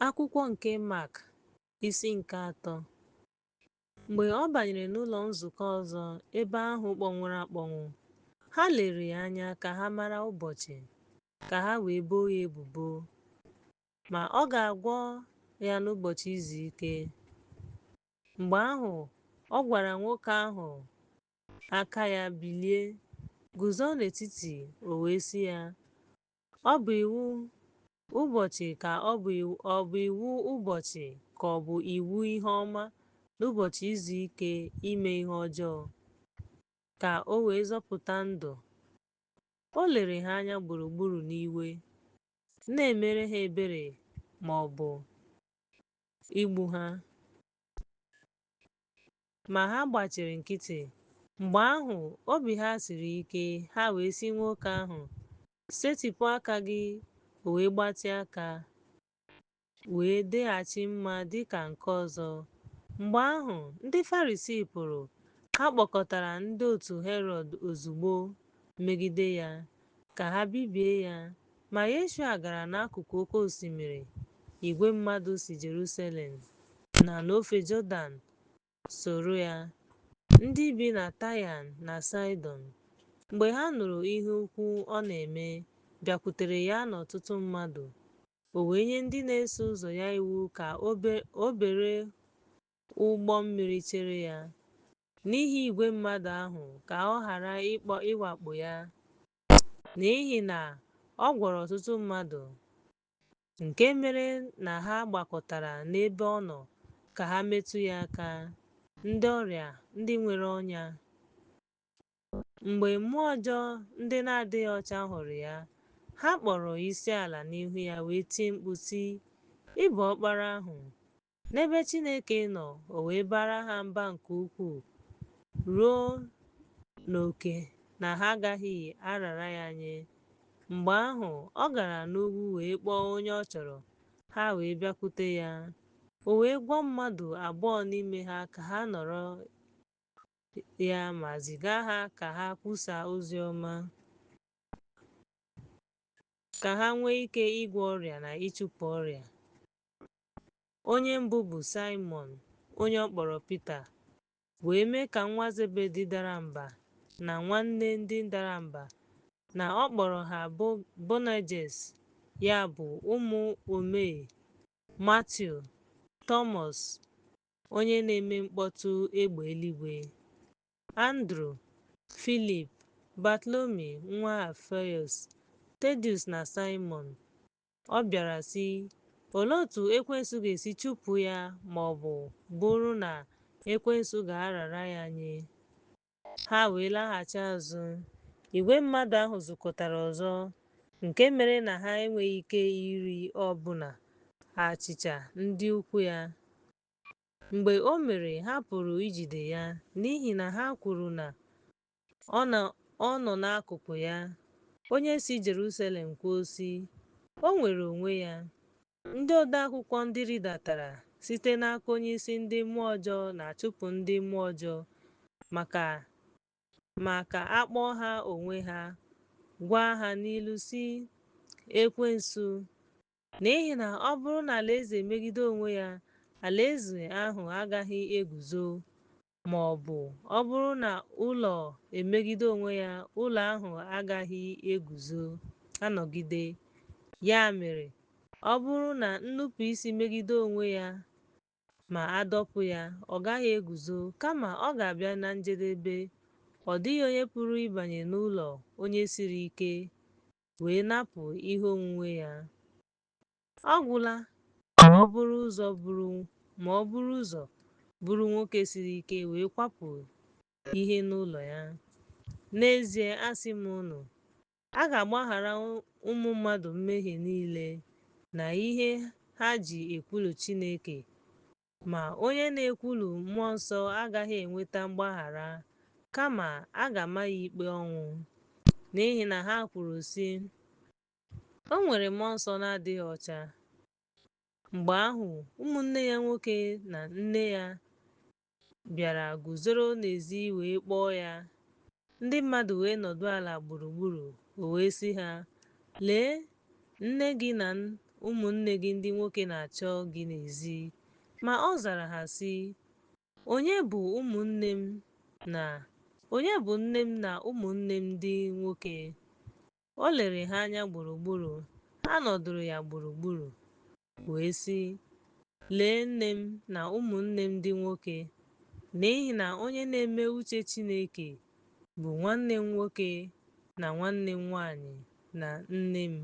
Akwụkwọ nke Mak, isi nke atọ. Mgbe ọ banyere n'ụlọ nzukọ ọzọ ebe ahụ kpọnwụrụ akpọnwụ, ha lere ya anya ka ha mara ụbọchị, ka ha wee boo ya ebubo. Ma ọ ga-agwọ ya n'ụbọchị izu ike. Mgbe ahụ ọ gwara nwoke ahụ aka ya bilie, guzo n'etiti, o wee sị ya, Ọ bụ iwu ụbọchị ka ọ bụ iwu ụbọchị ka ọ bụ iwu ihe ọma n'ụbọchị izu ike ime ihe ọjọọ, ka o wee zọpụta ndụ. O lere ha anya gburugburu n'iwe, na-emere ha ebere ma ọ bụ igbu ha. Ma ha gbachiri nkịtị. Mgbe ahụ obi ha siri ike, ha wee sị nwoke ahụ, Setịpụ aka gị. O wee gbatịa aka, wee dịghachi mma dị ka nke ọzọ. Mgbe ahụ, ndị Farisii pụrụ, ha kpọkọtara ndị otu Herọd ozugbo megide ya, ka ha bibie ya. Ma Yeshua gara n'akụkụ oke osimiri, igwe mmadụ si Jerusalem na n'ofe Jọdan soro ya, ndị bi na Taịa na Saịdọn, mgbe ha nụrụ ihe ukwu ọ na-eme, bịakwutere ya n'ọtụtụ mmadụ. O wee nye ndị na-eso ụzọ ya iwu ka obere ụgbọ mmiri chere ya, n'ihi igwe mmadụ ahụ, ka ọ ghara ịwakpo ya, n'ihi na ọ gwọrọ ọtụtụ mmadụ, nke mere na ha gbakọtara n'ebe ọ nọ ka ha metụ ya aka, ndị ọrịa, ndị nwere ọnya. Mgbe mmụọ ọjọọ ndị na-adịghị ọcha hụrụ ya, ha kpọrọ isiala n'ihu ya wee tie mkpu sị, Ị bụ Ọkpara ahụ. N'ebe Chineke nọ, o wee bara ha mba nke ukwuu ruo n'oke na ha agaghị arara ya nye. Mgbe ahụ, ọ gara n'ugwu wee kpọọ onye ọ chọrọ, ha wee bịakwute ya. O wee gwa mmadụ abụọ n'ime ha ka ha nọrọ ya ma ziga ha ka ha kwusaa ozi ọma, ka ha nwee ike ịgwọ ọrịa na ịchụpụ ọrịa. Onye mbụ bụ Saịmọn, onye ọ kpọrọ Pita, wee mee ka nwa Zebedi dara mba na nwanne ndị dara mba, na ọ kpọrọ ha Boanerges, ya bụ, ụmụ Omei, Matiu, Tọmọs, onye na-eme mkpọtụ egbe eluigwe, Andru, Filip, Batalomi nwa Alfeus, Tadius na Saịmọn. Ọ bịara sị, Olee otu ekwensu ga-esi chụpụ ya ma ọ bụrụ na ekwensu ga-arara ya nye? Ha wee laghachi azụ. Igwe mmadụ ahụ zukọtara ọzọ, nke mere na ha enweghị ike iri ọbụna achịcha ndị ukwu ya. Mgbe o mere, ha pụrụ ijide ya, n'ihi na ha kwuru na ọ nọ n'akụkụ ya, onye si Jerusalem kwuo sị, O nwere onwe ya. Ndị odeakwụkwọ ndị rịdatara site n'aka onyeisi ndị mmụọ ọjọọ na-achụpụ ndị mmụọ ọjọọ ma ka a kpọọ ha onwe ha, gwa ha n'ilu sị, Ekwensu, n'ihi na ọ bụrụ na alaeze emegide onwe ya, alaeze ahụ agaghị eguzo, ma ọ bụ ọ bụrụ na ụlọ emegide onwe ya, ụlọ ahụ agaghị eguzo anọgide. Ya mere, ọ bụrụ na nnupụisi megide onwe ya ma a dọpụ ya, ọ gaghị eguzo, kama ọ ga-abịa na njedebe. Ọ dịghị onye pụrụ ịbanye n'ụlọ onye siri ike wee napụ ihe onwunwe ya. Ọ gwụla ma ọ buru ụzọ bụrụ nwoke siri ike wee kwapụ ihe n'ụlọ ya. N'ezie asị m unu, a ga-agbaghara ụmụ mmadụ mmehie niile na ihe ha ji ekwulu Chineke, ma onye na-ekwulu Mmụọ Nsọ agaghị enweta mgbaghara, kama a ga-ama ya ikpe ọnwụ. N'ihi na ha kwuru sị, O nwere mmụọ nsọ na-adịghị ọcha. Mgbe ahụ ụmụnne ya nwoke na nne ya bịara guzoro n'ezi wee kpọọ ya. Ndị mmadụ wee nọdụ ala gburugburu. O wee sị ha, Lee, nne gị na ụmụnne gị ndị nwoke na-achọ gị n'ezi. Ma ọ zara ha sị, Onye bụ ụmụnne m na onye bụ nne m na ụmụnne m ndị nwoke? O lere ha anya gburugburu, ha nọdụrụ ya gburugburu, wee sị, Lee nne m na ụmụnne m ndị nwoke, n'ihi na onye na-eme uche Chineke bụ nwanne m nwoke na nwanne m nwanyị na nne m.